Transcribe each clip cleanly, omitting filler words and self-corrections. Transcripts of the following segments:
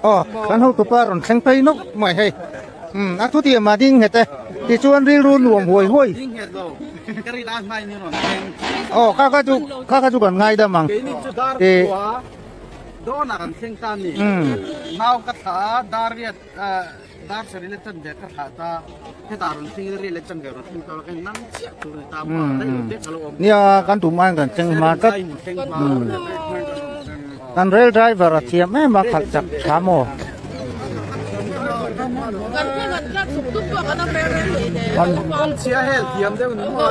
Aw kan hotupa rawn thleng phei nawk mai hei. Umm a thutiam a ding nghet e. Tichuan rilru nuam huai huai. Aw kha kha chu kha kha chu kan ngaidam ang. Ih. Umm. Nia kan tum aiin kan thleng hma tlat. Umm. Kan rail driver a thiam em a khalh chak tha maw?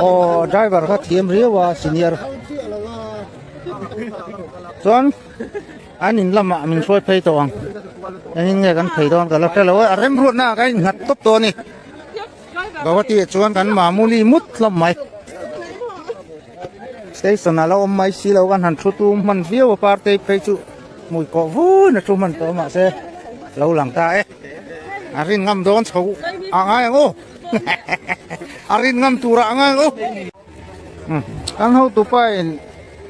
Aw driver kha thiam riau a senior chuan an in lamah min hruai phei tawh ang engin nge kan phei dawn ka la hre lo a remruatna ah ka innghat tawp tawh a ni Guwahati ah chuan kan mamuli mut hlawm mai. Station a lo awm mai si lo kan han thu tum hman viau a partei phei chu hmui kawh vui na thu hman tawh mahse lo lang ta e a rin ngam dawn chho a ngai ang u a rin ngam tur ah a ngai ang u kan hotupa in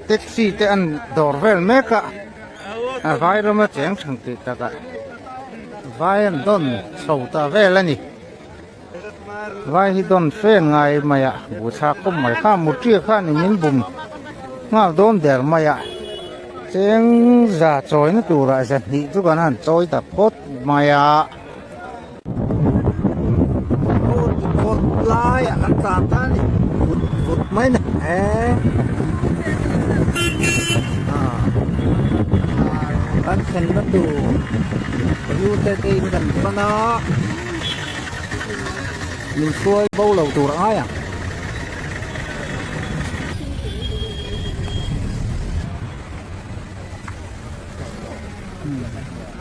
taxi te an dawr vel mek a a vai rama cheng thang tih takah vai an dawn chho ta vel a ni. Vai hi dawn fe ngai mai a, buhthlak kawp mai kha mutri khan in min bum nghal dawn der mai a, cheng za chawina turah zahnih chu kan han chawi ta phawt mai a. Kawt laiah kan tlan ta a ni, vut vut mai a ni e. Kan thlenna tur ute te in kan pan a. Min hruai bo lo tur ai ang.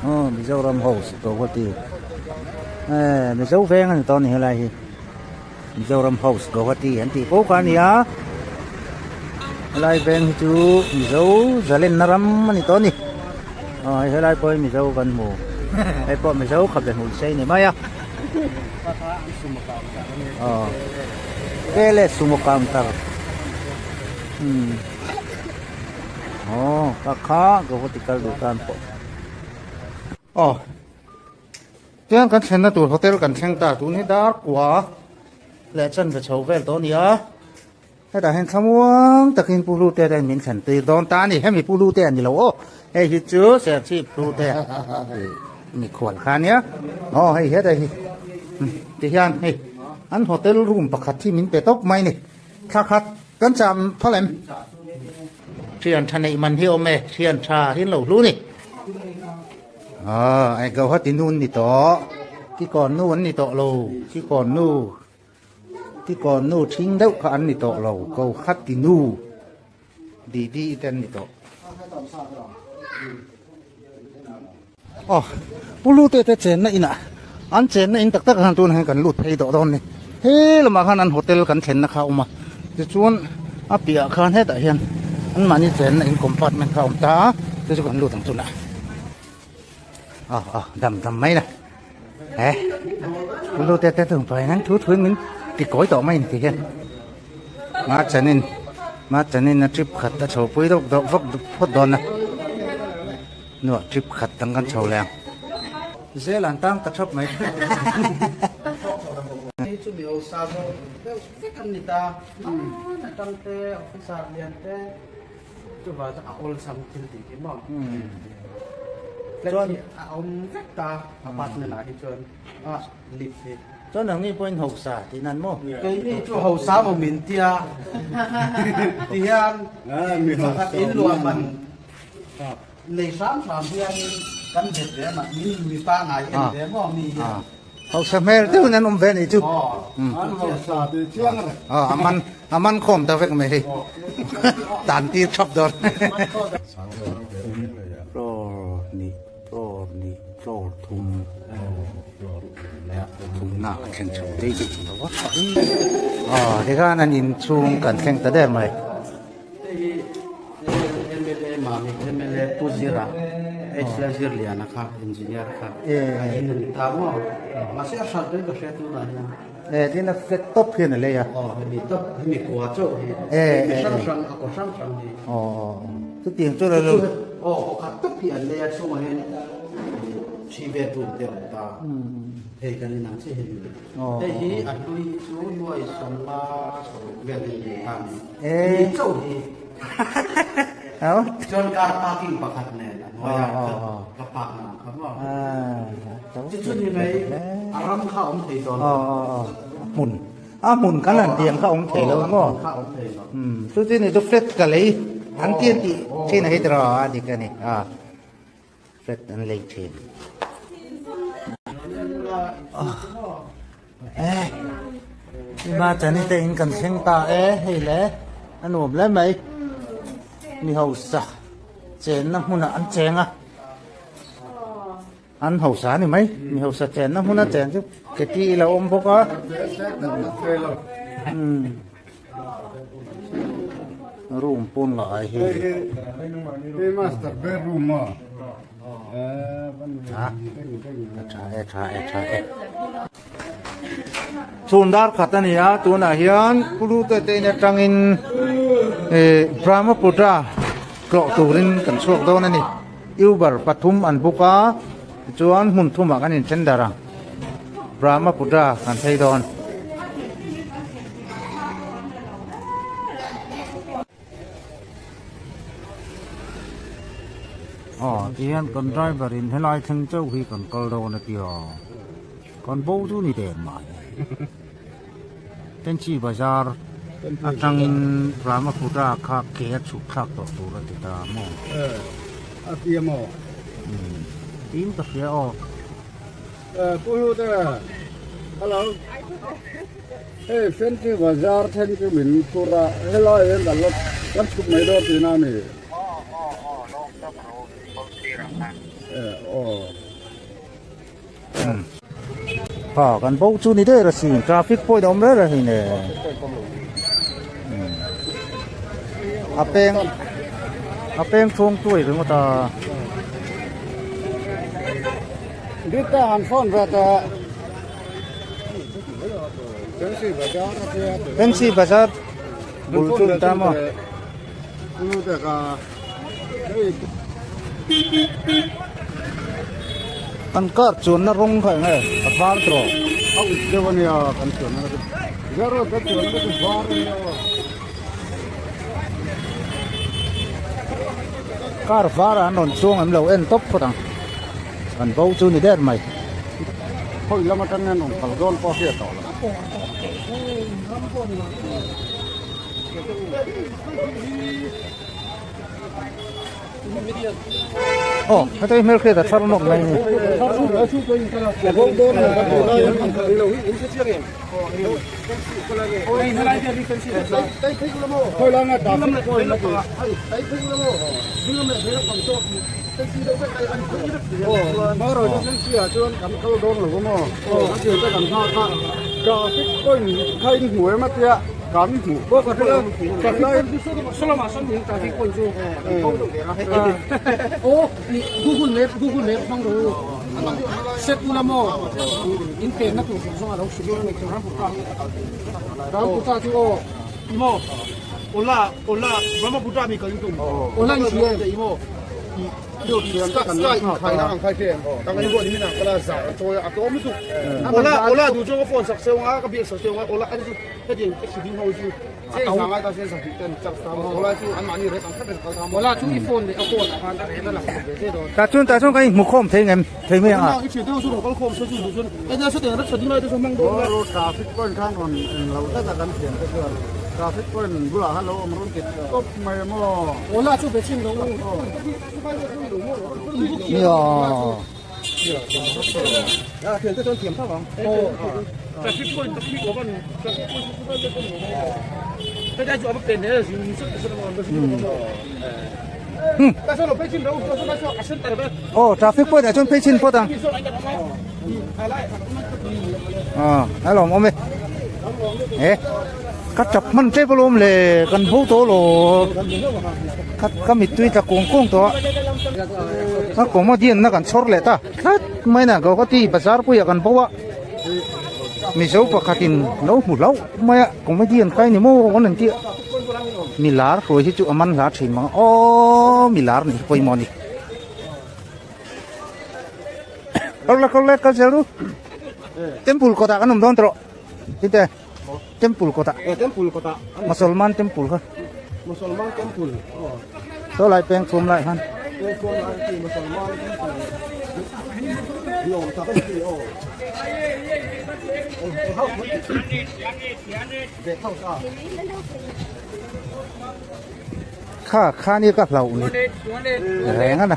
Aw Mizoram House Guwahati eh Mizo veng a ni tawh a ni helai hi Mizoram House Guwahati an tih fo kha a ni a helai veng hi chu Mizo zalenna ram a ni tawh a ni aw hei helai pawh hi Mizo kan hmu hei pawh Mizo khabe hmul sei ni mai a. Aw vele sumo counter umm aw ka kha Guwahati kal duh tan pawh aw chuan kan thlenna tur hotel kan thleng ta tun hi dar kua leh chanve chho vel tawh a ni a hetah hian thlamuang takin pu Hlute te min thlen tir dawn ta a ni hemi pu Hlute a ni lo aw hei hi chu Serchhip Hlute mikhual kha ania aw hei hetah hi tihian hei an hotel room pakhat hi min pe tawp mai a ni thla khat kan cham phal em thian tha neih man hi a awm e thian tha hi an lo hlu a ni aw Guwahati nu an ni tawh kikawn nu an ni tawh lo kikawn nu. Tikawn nu thing deuh kha an ni tawh lo, ko kha ti nu Didi te an ni tawh. Aw, Pu Lute te chenna inah an chenna in tak tak ah khan tunah hian kan lut phei tawh dawn a ni. He lamah khan an hotel kan thlenna kha a awm a, tichuan a piahah khan hetah hian anmahni chenna in compartment kha a awm ta a, chu chu kan lut ang tunah. Aw aw dam dam mai la. He lu te te tung pahin an thu thuin min ti kawi tawh mai ni hian ma chanin ma chanin a trip khat a chho pui deuh deuh vak phawt dawn a hnuah trip khat dang kan chho leh ang zel an tang ta thap mai Hei chu mi awlsa zawk deuh vek an ni ta hman atang te officer lian te Chuvang chuan a awlsam thil tih hi maw? Flat hi a awm vek ta apartment ah hi chuan a lift hi. Chuan nangni pawhin hausa tih nan maw? Keini chu hausa maw min tia ti hian pakhat in luah man nei hram hram hianin kan bet ve a mah min mi pangai en ve maw mi hian. Hausa hmel deuhin an awm ve anih chu. An hausa tih chiang reng. Aw a man a man khawm ta vek mai hei. Tan tir thap dawn. Floor hnih floor hnih floor thum thumna a thleng chho daih daih lo a. Aw tikhan an inchhung kan thleng ta der mai. Hei hi mla Mami mla Pu Zira H Zirliana kha engineer kha a in a ni ta maw mahse a hralh daih ka hria tunah hian. E tin a flat top hian a lei a. Aw hemi top hemi kua chauh hi mi hrang hrang a kaw hrang hrang hi. Aw chutiang chu lo. Aw khaw khat top hi an lei a chhungah hian. Three bedroom te a awm ta. Hei kan inang chiah hi ni. Hei hi a hlui hi chu nuai sawmnga sawruk vel hi ni ta ni. Ni chauh hi. Chuan car parking pakhat nen a hnuai ah ka park na ang kha maw. Chu chu ni mai a ram kha awm thei dawn lo. Hmun a hmun kan han tiang kha awm thei lo maw. Kha awm thei lo. Chu chu ni chu flat ka lei an ti an tih thin a hi tiraw a dik a ni a. Flat an lei thin. Eh, ima chani te in kan thleng ta e, hei le, a nuam hle mai. Mi hausa chenna hmunah an cheng a, an hausa a ni mai, mi hausa chenna hmuna cheng chu keti ila awm bawk a. Room pawn lai hi. Hei master bedroom a. A tha e tha e tha e. Chhun dar khat a ni a tunah hian Pulute te in atangin Brahmaputra tlawh turin kan chhuak dawn a ni. Uber pathum an book a tichuan hmun thumah kan inthen darh ang. Brahmaputra kan phei dawn. Aw tihian kan driver in helai thleng chauh hi kan kal dawn a tia kan bo chu ni der mai Tenchi bazar atangin Brahmaputra kha ke a chhuk thlak tawh tur a ti ta maw a tia maw tin ka hria aw. Pu Hlute hello hei Fenty bazar thleng chu min phur a helai hian kan la kan chhuk mai dawn tihna a ni Ha kan bo chu ni der asin traffic point a awm reng reng hi ne a peng a peng chhung tuai ringawt a. Dita han phone ve teh. Fancy Bazaar bul chu ni ta maw? Kan car chuanna rawng kha eng nge a var tawh. A uk deuh a nia kan chuanna chu. Zero ka chuanna chu var a nia. Car var ah an rawn chuang em lo en tawp phawt ang. Kan bo chu ni der mai. Khawi lam atang hian rawn kal dawn pawh hriat tawh lo. Aw heta hi hmelhriat a thar nawk mai a ni. Tah chuan tah chuan kan inhmu khawm thei ngem thei mai ang a. Nia. Aw traffic point ah chuan phei chhin phawt ang ah a lawm awm e eh ka tap hman tep alawm le kan bo tawh alawm ka ka mittui tla kung kung tawh a a comedian na kan chhawr leh ta tlat mai na Guwahati bazar puiah kan bo a Mizo pakhatin lo hmu hlauh mai a comedian khai ni maw an han tih a milar hruai hi chu a man hla thin mang a aw milar nih hi pawimawh a ni. Kal la kal la kal zel ru. Temple kawtah kan awm dawn tawh. Tite. Temple kawtah. Eh temple kawtah. Musalman temple kha. Musalman temple. Oh. Saw lai peng thum lai khan. Peng thum lai khi Musalman temple. Ni awm tak ani khi aw. Kha kha ni ka hlauh ni reng a na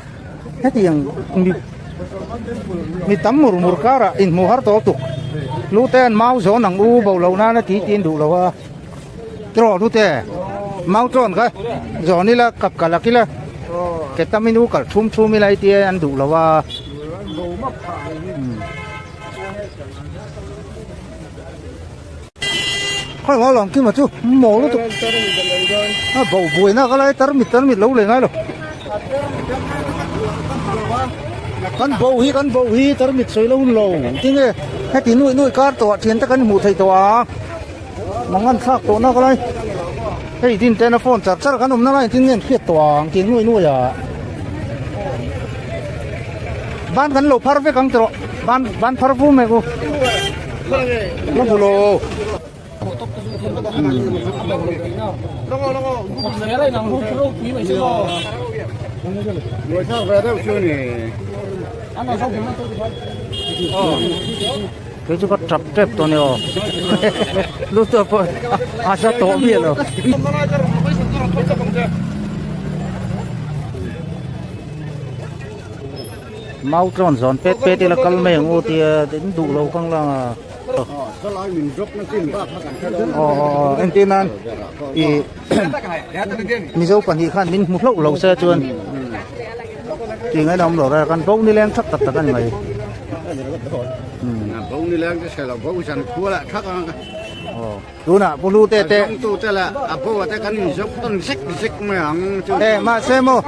hetiang mi mi tam mur mur karah inhmuh har tawh tuk lu te an mau zawn ang u bo lo nana ti tin duh lo a tiraw lu te mau chawn kha zawn ila kap kalak ila ke tamin u kal thum thum ila i tia an duh lo a. Khawi maw lawng kima chu maw lutuk a bo buaina ka lai tarmit tarmit lo leh ngai lo kan bo hi kan bo hi tarmit sawi lo lo tinge heti nuih nuih kar tawh ah thian te kan hmuh theih tawh a mangan thlak tawh na ka lai hei din tena phone char char kan awmna lai tin nge an hriat tawh ang tih nuih nuih ah ban kan lo phar vek ang tawh ban ban phar vu mai ku. La hmu lo. Kei chu ka tap tep tawh ni aw. Lu tawh pawh a sa tawh miah lo. Mau tlawn zawn pet pet ila kal mai ang u tia in duh lo kang lang a. Aw aw entir nan ih Mizo pahnih khan min hmu hlauh lo se chuan tih ngaihna awm lo reng kan bo nileng thak tak tak a ni mai. Bo nileng te hre lo bo zan khua lah thak ang. Tunah Pu Hlute te. A zawngtu te leh a bo te kan inzawk tawn zek zek mai ang chu. E mahse maw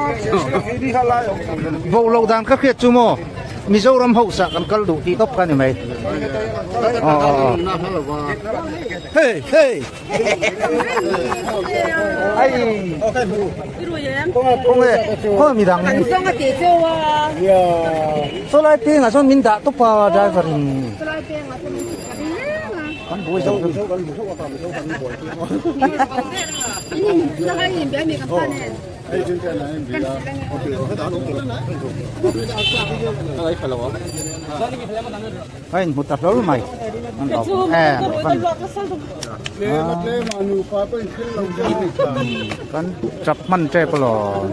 bo loh dan ka hriat chu maw Mizoram hausa kan kal duh tih tawp kha ni mai. Hey hey. Ai. Kawng e khawi midang. Saw lai pengah sawn min dah tawp a driver in. Kan buai zo zo. A inhmu ta hlawl mai. An lo em van. Kan chap hman tep alawm.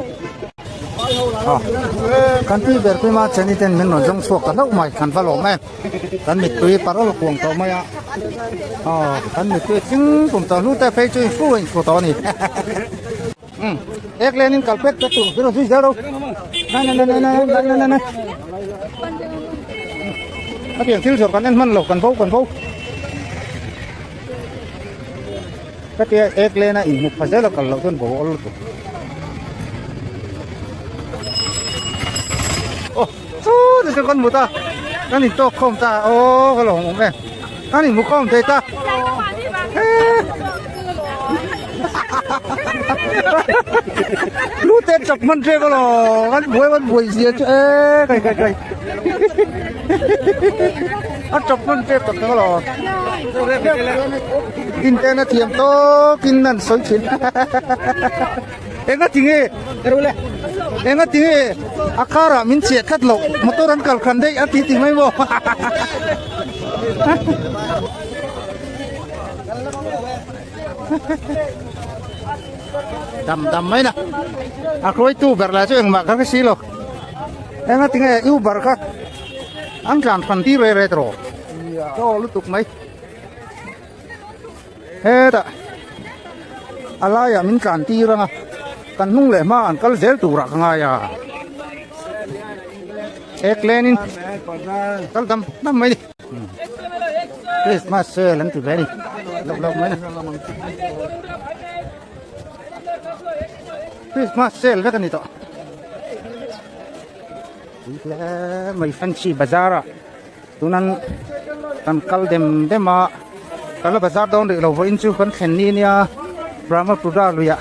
Kan tui ber pawh hma chani ten min rawn zawng chhuak ta hlauh mai kan va lawm em. Kan mittui parol kuang tawh mai a aw kan mittui tling tum tawh hnu te phei chu in fu a in fu tawh a ni um ek len in kal pek pek tur min rawn zui zel ro nai nai nai nai nai nai nai nai a pian thil zawrh kan en hman lo kan bo kan bo ka tia ek len a inhmu pha zel a kal loh chuan bo awl lutuk aw. Chu ti chu kan hmu ta kan in tawk khawm ta aw ka lo awm e kan in hmu khawm thei ta lu te chak man tre ka lo kan buai kan buai zia chu e kai kai kai a chak man tre tak ka lo in te na thiam tawk in nan sawi thin. Enga tinge enga tinge a car ah min chiah tlat loh motor an kal khan daih a ti ti mai maw dam dam mai na a hruaitu ber lah chu engmah kha ka si lo enga tinge uber kha an tlan hran tir reh reh tawh chaw lutuk mai. Hetah a laiah min tlan tir ang a, kan hnung leh hma an kal zel turah ka ngai a, ek lenin kal dam dam mai a ni. Christmas sale an ti ve a ni loh loh mai a ni. Christmas sale vek a ni tawh. Pui hle mai fancy bazar ah. Tunan kan kal dem dem a, kan la bazar dawn rih lo vawiin chu kan thlen ni nia Brahmaputra luiah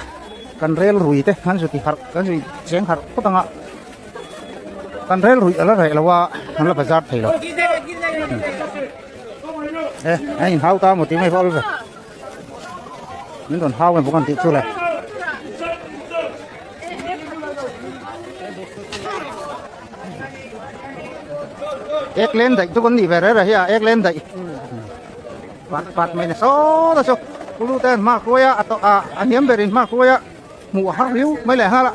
kan rel rui te kan zu ti harh kan zui cheng harh phawt ang a, kan rel ruih a la reh lo a. an la bazar thei lo. E a inhau ta maw tih mai pawh a ve. Min rawn hau em bawk an tih chu le. Ek len daih chu kan nih ve reng reng hi a, ek len daih. Pat pat mai na saw ta chu. Kulu te an hma hruai a, a tawh a, a hniam berin hma hruai a, hmuh a har riau mai leh nghal a.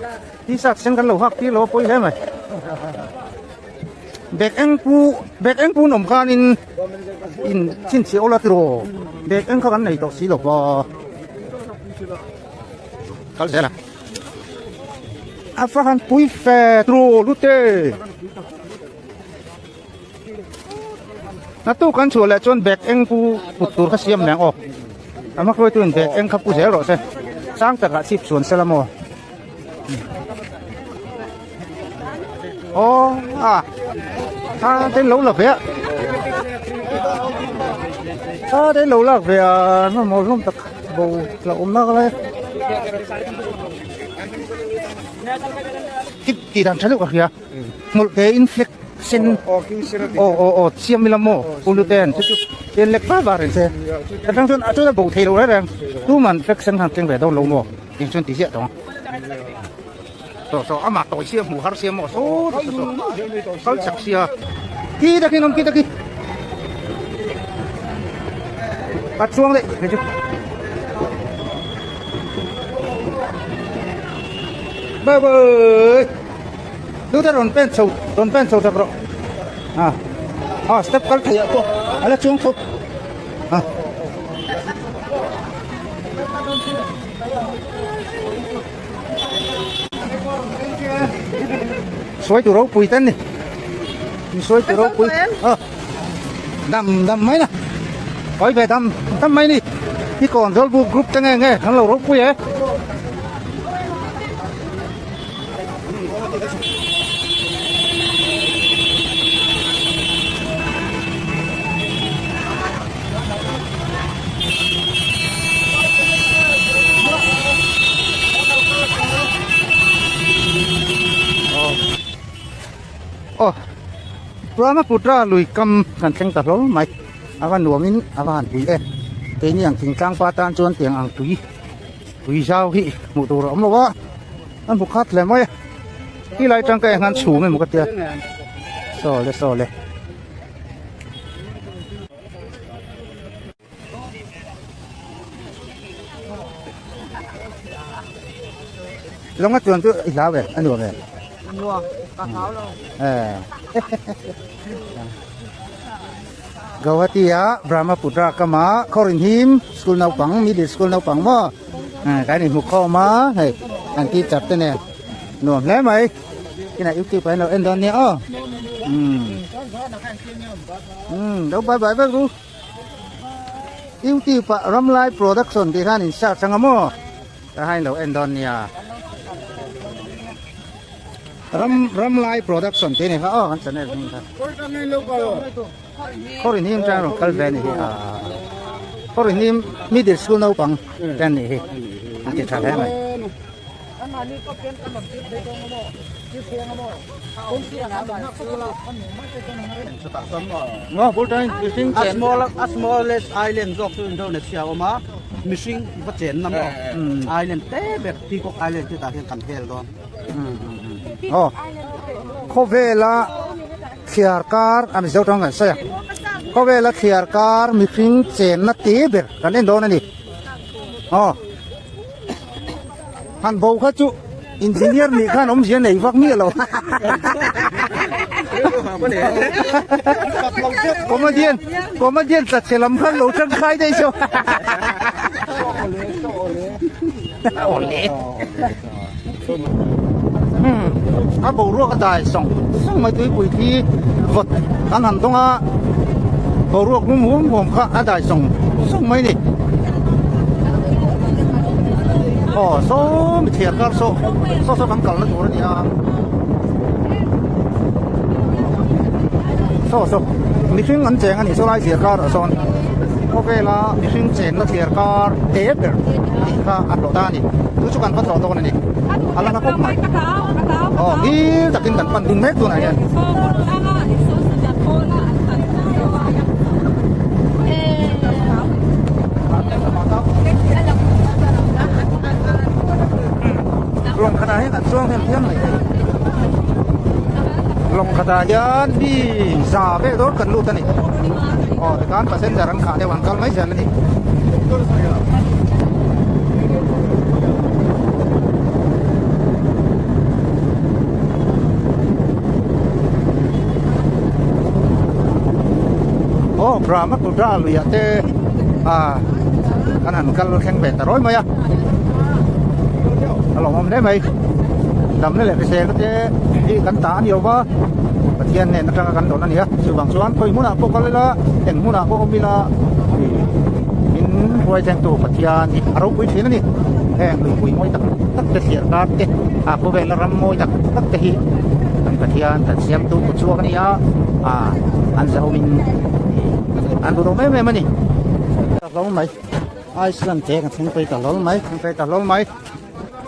T-shirt sen kan lo hak tir lo a pawi hle mai. Bag eng pu, bag eng pun awm khanin in chhinchhiah ula tiraw. Bag eng kha kan nei tawh si lo va. Kal zel a. A fa han pui fe tiraw lute. Natu kan chhuah leh chuan bag eng pu put tur kha siam leh ang aw. A hma hruaituin bag eng kha pu zel rawh se. Sang takah chhip chhuan sela maw. Aw a a ten lo la ve a a ten lo lak ve a na mawl hlawm tak bo la awm nak lai ti ti dan tha deuh ka hria hmawlh te in flag sen aw aw aw siam ila maw ulu ten chu chu ten lek var var in se atang chuan a chuan a bo thei lo reng reng tuman flag sen khan keng ve dawn lo maw. Eng chuan ti ziah tawng a. Saw saw amah tawi sia hmuh har sia maw saw saw saw kal chak sia. Ki takin awm ki takin. A chuang leh hei chu. Bye bye. Tu te rawn pen chho rawn pen chho chak rawh. A a step kal thei ah pawh a la chuang thawp. A. Suai tu ropui ten ni. Mi suai tu ropui. Ờ. Dam dam mai na. Koi ve dam dam mai ni. Hi kon zol bu group te nge nge han lo ropui e. Aw Brahmaputra lui kam kan thleng ta hlawl mai a va nuamin a va han pui e keini ang thingtlang pa tan chuan tiang ang tui tui zau hi hmuh tur a awm lo a an hmu khat hle mai a ti lai tangkai ang khan chhum emaw ka tia saw le saw le. Lawnga chuan chu i hlau em a nuam em? Nuam ka hlau lo. Guwahati a Brahmaputra kama Khawrin him school naupang middle school naupang maw kan inhmu khawm a hei an teacher te nen nuam hle mai kinah youtube ah hian lo en dawn nia aw umm lo bye bye vek ru. Youtube ah Ramlai Production tih khan in search anga maw tah hian lo en dawn nia Ram Ramlai Production tih a ni kha aw kan channel hming kha Khawrin him chuan rawn kal ve a ni hi a Khawrin him middle school naupang te an nih hi an ti tha hle mai. A smallest island zawk chu Indonesia a awm a, mihring va chenna maw island te ber Peacock Island chu tah hian kan vel dawn. Aw khawvela thliar kar a Mizo tawng kan sawi a, khawvela thliar kar mihring chenna te ber kan en dawn a ni. Aw. Han bo kha chu engineer nih khan awmzia nei vak miah lo. Comedian comedian tla chhe lam khan lo tangkai daih chu. Awle. Hmm a boruak a dai sawng sawng mai tuipui khi vawt kan han dawng a boruak lum huam huam kha a dai sawng sawng mai ni aw saw mi thiar kar saw saw saw kan kalna tur a ni a saw saw mihring an cheng a ni saw lai thiar kar ah sawn khawvela mihring chenna thiar kar te ber tih kha a hlawh ta a ni chu chu kan va tlawh dawn a ni a la na khawp mai aw hil takin kan pan ding mek tunah hian. phian mai hei. Lawng khatah hian mi za vel dawn kan lut a ni. Aw tikhan passenger an khah deuh an kal mai zel a ni. Aw Brahmaputra luiah te ah kan han kal thleng ve ta rawi mai a a lawmawm hle mai damna leh hrisel te hi kan ta a ni lo va Pathian hnen atanga kan dawn a ni a chuvang chuan khawi hmunah pawh kal ila eng hmunah pawh awm ila min hruai thlengtu Pathian hi a ropui thin a ni heng luipui mawi tak tak te thliar kar te a khawvela ram mawi tak tak te hi kan Pathian kan siamtu kut chhuak a ni a ah an zahawmin an duhawm em em a ni. Hlawm mai Iceland te kan thleng phei ta hlawl mai thleng phei ta hlawl mai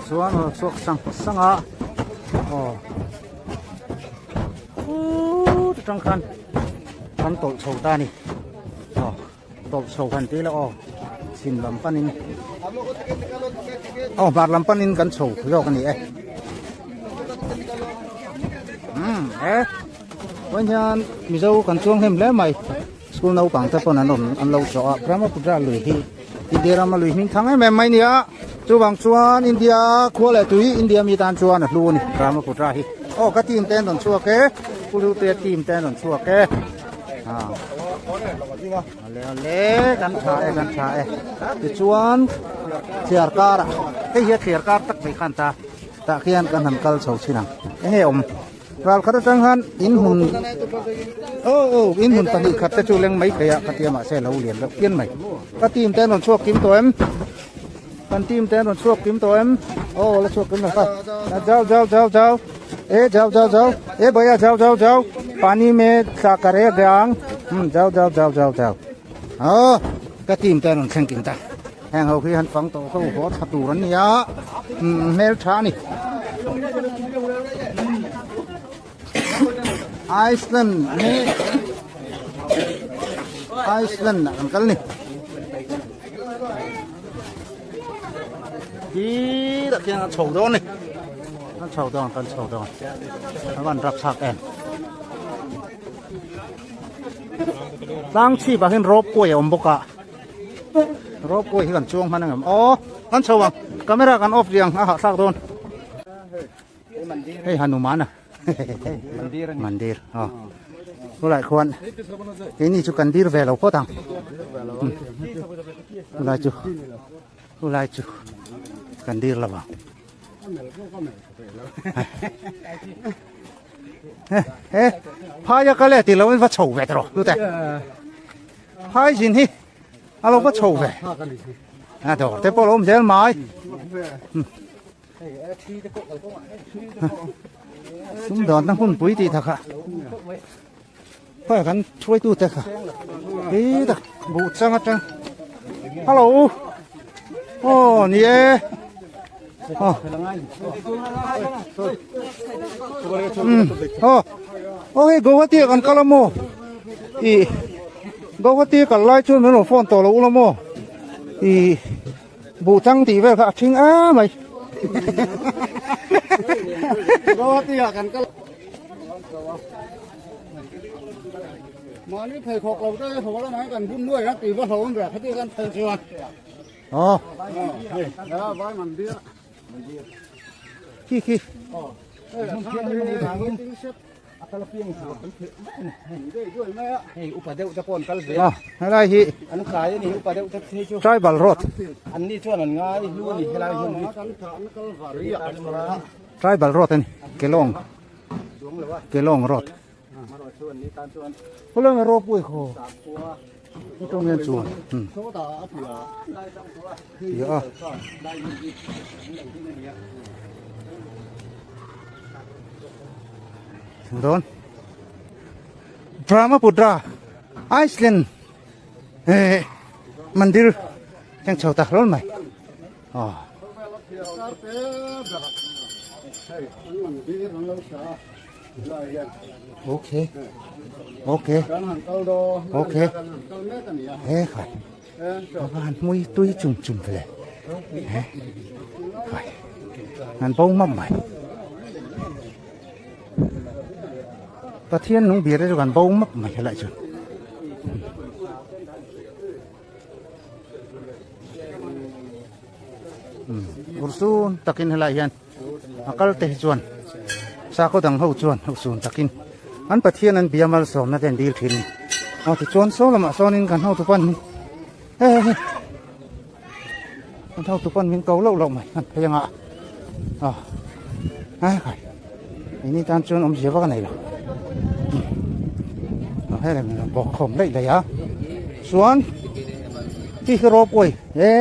chuan a chhuak sang sang a aw khut atang khan kan tawlh chho ta a ni aw tawlh chho han tih ila aw chhim lam panin aw hmar lam panin kan chho zawk a ni e umm e vawiin hian mizo kan chuang hnem hle mai. School naupang te pawn an awm an lo chawh a Brahmaputra lui hi India rama lui hming thang em em mai nia chuvang chuan India khua leh tui India mi tan chuan a hlu a ni Brahmaputra hi aw ka team te an rawn chhuak e Pulute team te an rawn chhuak e ah ale ale kan tha e kan tha e tichuan thliar kar ah hei hi a thliar kar tak mai khan ta tah khian kan han kal chho thin ang enge awm. Ral khat atang khan in hmun aw aw in hmun pahnih khat te chu leng mai thei a ka tia mahse a lo lian deuh phian mai ka team te an rawn chhuak kim tawh em kan team te an rawn chhuak kim tawh em aw la chhuak kim lo kha jao jao jao jao e jao jao jao e bhaiya jao jao jao pani me tla kare gang um jao jao jao jao jao aw ka team te an rawn thleng kim ta Heng ho khi han fang tawh ho haw tha tur an ni a hmel tha a ni Iceland nge Iceland ah kan kal ni tah khian a chho dawn a ni a chho dawn kan chho dawn a van rap chak em tlang chhip ah hian rope way a awm bawk a. Ropeway hi kan chuang hman angem aw kan chho ang camera kan off riang a hahthlak dawn hei Hanuman a mandir aw khulai khuan keini chu kan dir ve lo phawt ang khulai chu khulai chu kan dir lo ang he phaia kal e tilo in va chho ve tawh rawh tute. Phai zin hi a lo va chho ve a dawr te pawh a lo awm zel mai sumdawn na hmunpui tih tak ah khawiah kan hruaitu te kha hi tak buh chang atang hello aw ni e aw aw aw hei Guwahati ah kan kal a maw. Ih Guwahati kal lai chuan min rawn phone tawh lo ula maw ih buh chang tih vel kha a thing em mai Guwahati ah kan kal mahni pheikhawk lo te haw lamah hian kan bun nuai a tih va hlauhawm ve khati kan phei chuan aw hei vai mandir khi khi Hei upa deuh te pawh an kal ve a. Helai hi an kai a ni upa deuh te phei chu. Tribal road. An ni chuan an ngai hlu a ni helai hian hi. Tribal road a ni Kelong Kelong road. Khulai mai ropui khaw. Hetawng hian chuan a. Dawn Brahmaputra Iceland eh mandir thleng chho ta hlawl mai aw okay okay okay he khai han mui tui chum chum ve le he khai han bo map mai. Pathian nung bia te chu kan bo map mai helai chu. Urhsun takin helai hian a kal te hi chuan sakhaw dang ho chuan urhsun takin an Pathian an bia malsawmna te an dil thin a ni. Aw tichuan saw lamah sawnin kan hotu pan hi he he kan hotu pan min ko loh loh mai kan phei anga aw ai khai ini tan chuan awmzia vak a nei lo aw helai min rawn bawk khawm daih daih a chuan khi hi ropui e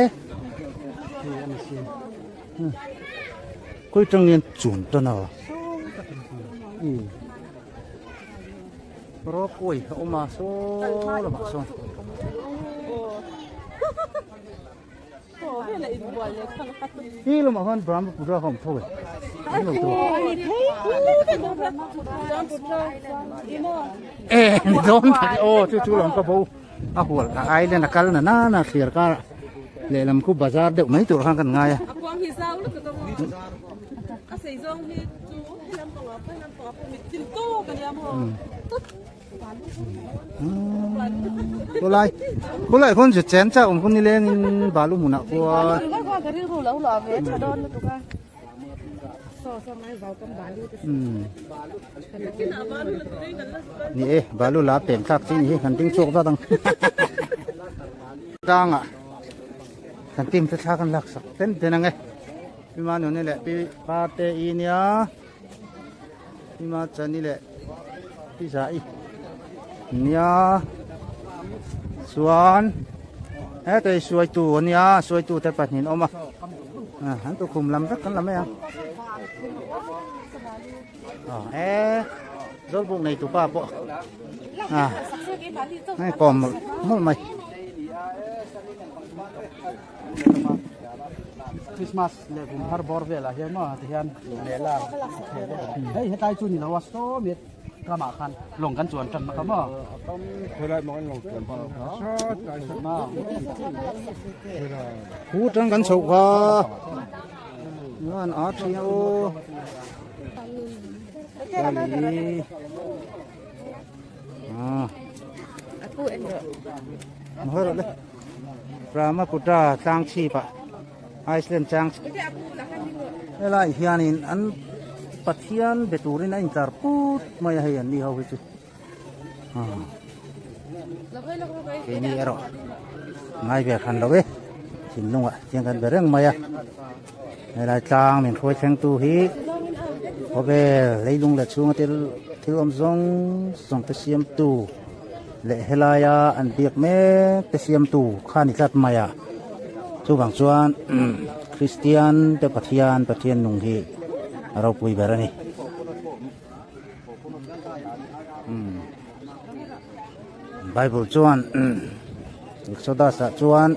khawi tang hian chun tan a ropui a awm a saw lamah sawn. Hi lamah khan Brahmaputra kha awm tho e an lo tur e ni dawn tak e aw chu chu lam ka bo a hual a island a kal na na na thliar kar ah lehlam khu bazar deuh mai tur khan kan ngai a. Khulai khulai khawn chu chen chak awm khaw nileng in balu hmunah khuan ni e balu la pem thlak chi ni hi kan ding chhuak zat ang tlangah kan team te thla kan lak sak ten ten ang e pi manuni leh pi parte i nia. Ima chani leh pizza i nia chuan heta hi suaitu a nia suaitu te pahnih an awm a an tukhum lam vek kan la mai ang e zawlbuk nei tupa pawh a hei kawm mawlh mawlh mai. Christmas leh kum thar bawr velah hian maw ti hian lehla hei hetlai chu ni lo a saw mi ramah khan lawng kan chuan tan kha maw khu tang kan chho kha an a thi o Brahmaputra tlang chhip ah Iceland chang helai hianin an Pathian be turin a intlar put mai a hei an ni ho hi chu keini erawh ngai ve hran lo e thinlungah chiang kan be reng mai a helai tlang min hruai thleng tu hi khawvel leilung leh chhunga thil thil awm zawng zawng te siam tu leh helaia an biak mek te siamtu kha ni tlat mai a chuvang chuan Kristian te Pathian Pathian nung hi a ropui ber a ni Bible chuan Exodus ah chuan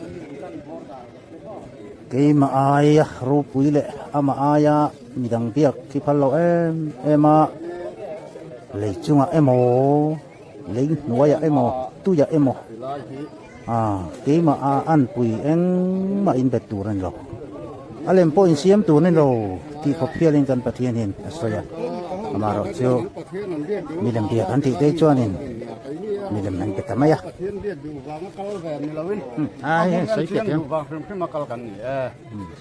keimah aia ropui leh amah aia midang biak khi phal lo em em a lei chungah emaw Lei hnuaiah emaw tuiah emaw ah keimah a anpui engmah in bet tur a ni lo. A lem pawh insiam tur a ni lo tih khawp hialin kan Pathian hian a sawi a. Amaherawhchu milem biak an tih te chuanin milem an pe ta mai a. Ai hei sawi piah thiam.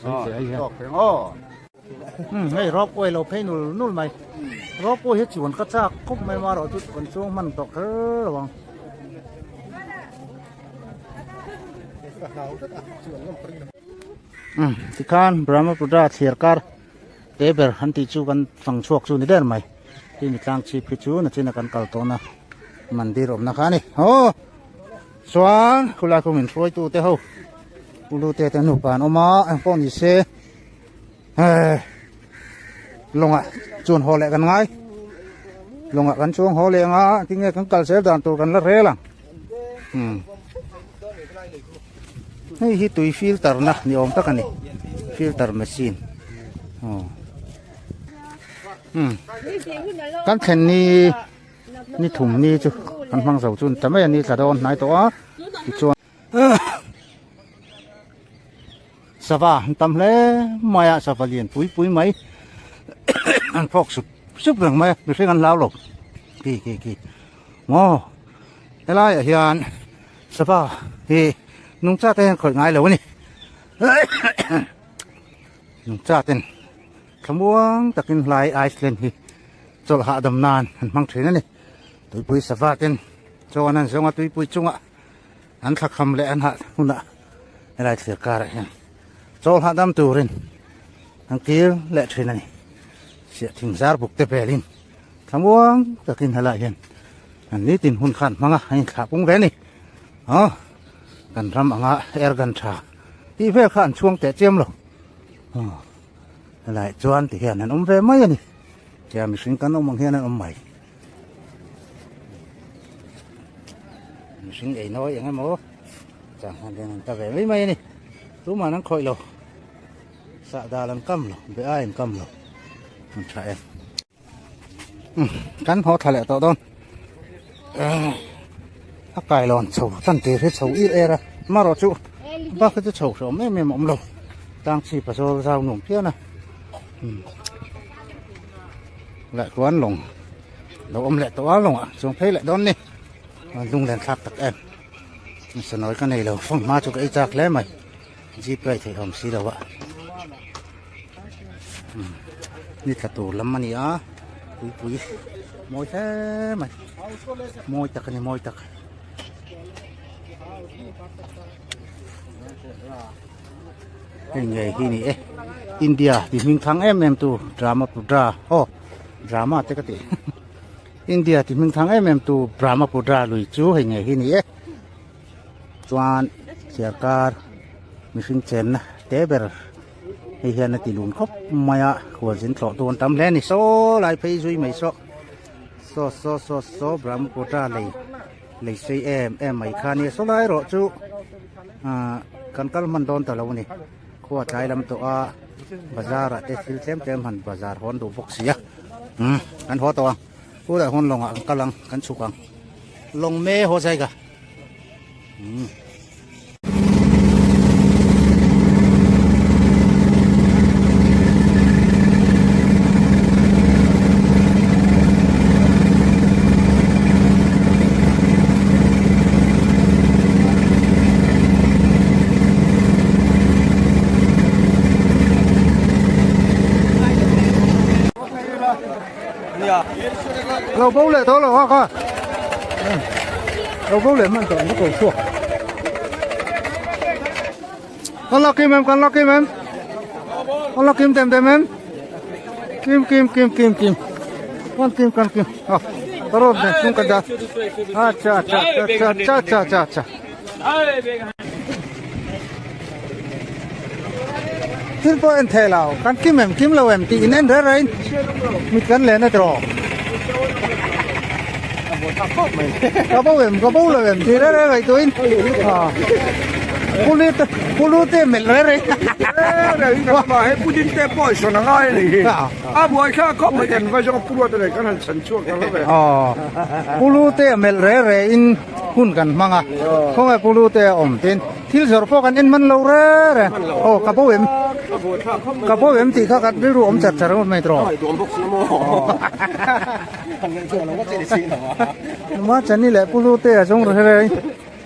Sawi piah ai hian. Hei rawp uai lo phei nul nul mai rawp uai hi chuan ka chak khawp mai marawh chu kan chuang hman tawh kher lo ang. Tikhan Brahmaputra thliar kar te ber an tih chu kan fang chhuak chu ni der mai khi mi tlang chhip khi chu nachina kan kal tawhna mandir awmna kha a ni aw chuan khulai khu min hruaitu te ho ulu te te nupa an awm a engpawh ni se. Lawngah chuan haw leh kan ngai lawngah kan chuang haw leh anga tinge kan kal zel dan tur kan la rel ang hei hi tui filter na ni awm tak a ni filter machine aw kan thlen ni ni thum ni chu kan hmang zo chu ta mai a ni tla dawn hnai tawh a tichuan. Sava an tam hle mai a sava lian pui pui mai an phawk sup sup reng mai a mihring an hlau lo. Khi khi khi maw helaiah hian sava hi nungcha te hian khawih ngai lo a ni nungcha ten thlamuang takin hlai Iceland hi chawlh hahdam nan an hmang thin a ni tuipui sava ten chuan an zawnga tuipui chungah an thlakham leh an hah hunah helai thlir karah hian chawl hahdam turin an kir leh thin a ni chiah thing zar buk te velin thlamuang takin helaiah hian an nitin hun khan hmang a an inthlah pung ve a ni aw kan ram anga airgun tha tih vel kha an chhuang teh chiam lo aw helaiah chuan ti hian an awm ve mai a ni tia mihring kan awm ang hian an awm mai. Mihring ei nawi eng emaw chang hian hian an ta ve mai mai a ni tumah an khawih lo sah dal an kam lo be ai an kam lo an tha em kan haw thla leh tawh dawn a kailawn chho tan tir hi chho ir er a marawh chu bak hi chu chho hre awm em em a awm lo tlang chhip a zawl zau nuam phian a. Leh chuan lawng lo awm leh tawh a lawngah chuang phei leh dawn ni lung len thlak tak em sanawi ka nei lo fang hma chu ka ei chak hle mai jeep ka ei theih awm si lo a ni tla tur lam a ni a puipui mawi hle mai mawi tak a ni mawi tak. Hei ngei hi ni e India ti hming thang em em tu Brahmaputra aw drama te ka ti India ti hming thang em em tu Brahmaputra lui chu hei ngei hi ni e chuan chhiarkar mihring chenna te ber hei hian a ti lun khawp mai a khualzin thlawh tu an tam hle a ni saw lai phei zui mai saw saw saw saw saw Brahmaputra lei lei sei em em mai kha nia saw lai erawh chu ahh kan kal hman dawn ta lo a ni khua tlai lam tawh a bazar ah te thil tlem tlem han bazar hawn duh bawk si a umm kan haw tawh ang chu lah hun lawngah kan kal ang kan chhuk ang lawng me haw zai ka umm. Lo bo leh tawh lo a kha lo bo leh hman tawh an ko chhuak kan la kim em kan la kim em kan la kim tem tem em kim kim kim kim kim kan kim kan kim a road ne chung ka da acha acha acha acha acha acha acha thil pawh en thei lo kan kim em kim lo em tih in en reng reng mit kan len a tiraw ka bo em ka bo lo em tih reng reng ngaihtuah in pulu te pulu te melh reng reng he pudin te pawh i sawn a ngai a ni hi a buaithlak khawp mai kan vai zawng pulua te nei kan han chhan chhuak ta lo ve pulu te melh reng reng in hun kan hmang a khawngaih pulu te a awm tin thil zawrh pawh kan en man lo reng reng aw ka bo em ka bo em tih kha kan rilru awm char char mai tawh numa chani leh pulu te a zawng reng reng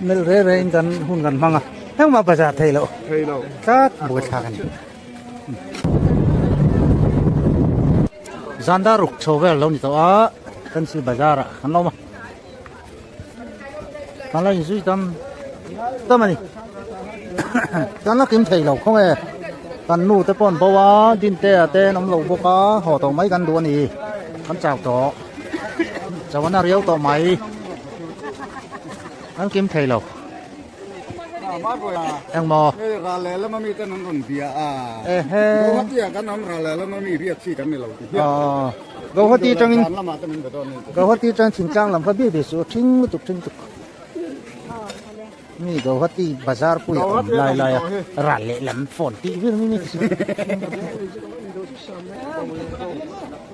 melh reng reng in kan hun kan hmang a engmah bazar thei loh tlat buaithlak a ni zan dar ruk chho vel lo ni tawh a fancy bazar ah kan lo awm a. Kan la inzui tam tam a ni kan la kim thei lo khaw nge kan nu te pawh an bo a dinte ah te an awm lo bawk a haw tawh mai kan duh a ni kan chau tawh chau an a riau tawh mai kan kim thei lo engmaw ehe Guwahati atangin Guwahati atang thingtlang lam kha bik bik chu thing lutuk thing lutuk mi Guwahati bazar pui a awm lai lai a ral leh lam phone tih vel mai mai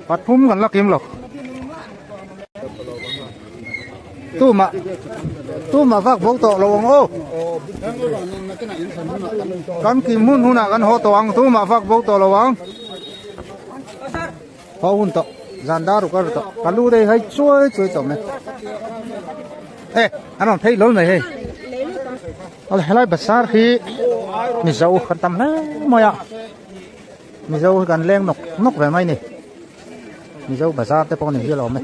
pathum kan la kim lo tumah tumah vak bo tawh lo ang aw kan kim hun hunah kan haw tawh ang tumah vak bo tawh lo ang. Haw hun tawh. Zan dar ruk a ri tawh ka lu dei hai chuai chuai tawh mai e an rawn phei lawl mai hei awle helai bazar hi mizo kan tam hle mai a mizo hi kan leng nawk nawk ve mai a ni mizo bazar te pawh ni hi a lo awm e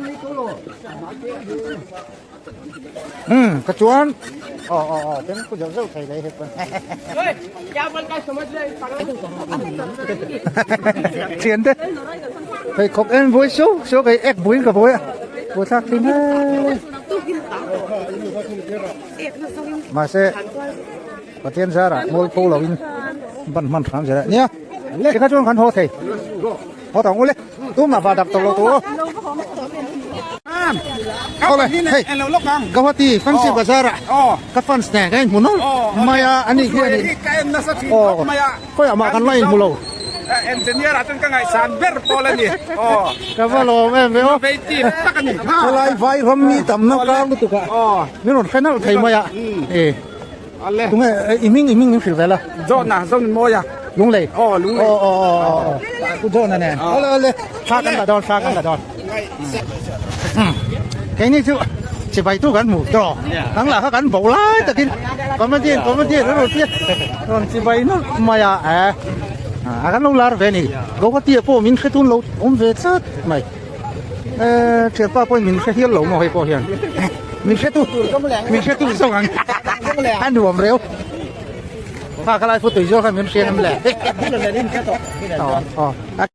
umm ka chuan aw aw aw beng khu zeuh zeuh thei leh hek Thian te pheikhawk en buai suau suau kei ek buaiin ka buai a buai thlak thin hle mahse Pathian zarah mual pho loin ban hman hram zel a nia tikha chuan kan haw thei haw tawh ang ule tumah va dak tawh lo tur aw. Awle hei Guwahati Fancy Bazar ah ka fans nen ka inhmu nawlh mai a ani hi ani aw khawiah mah kan la inhmu lo ka va lawm em ve aw helai vai ram mi tamna kar lutuk ah min rawn hre nalh thei mai a e tunge i hming i hming min hrilh vel a Zawhna Zoninmawia Lunglei aw Lunglei aw aw aw aw Pu Zawhna nen awle awle thla kan la dawn thla kan la dawn Keini chu chibai tu kan hmu tawh nang lah kha kan bo lai takin comedian comedian a rawn tia rawn chibai nawlh mai a eh a kan lo lar ve a ni Guwahati ah pawh min hre tun lo awm ve tlat mai eh thianpa pawhin min hre hial lo maw hei pawh hian min hre tu min hre tu zawk ang a nuam reu kha kha lai putui zawk kha min hriat em le aw aw.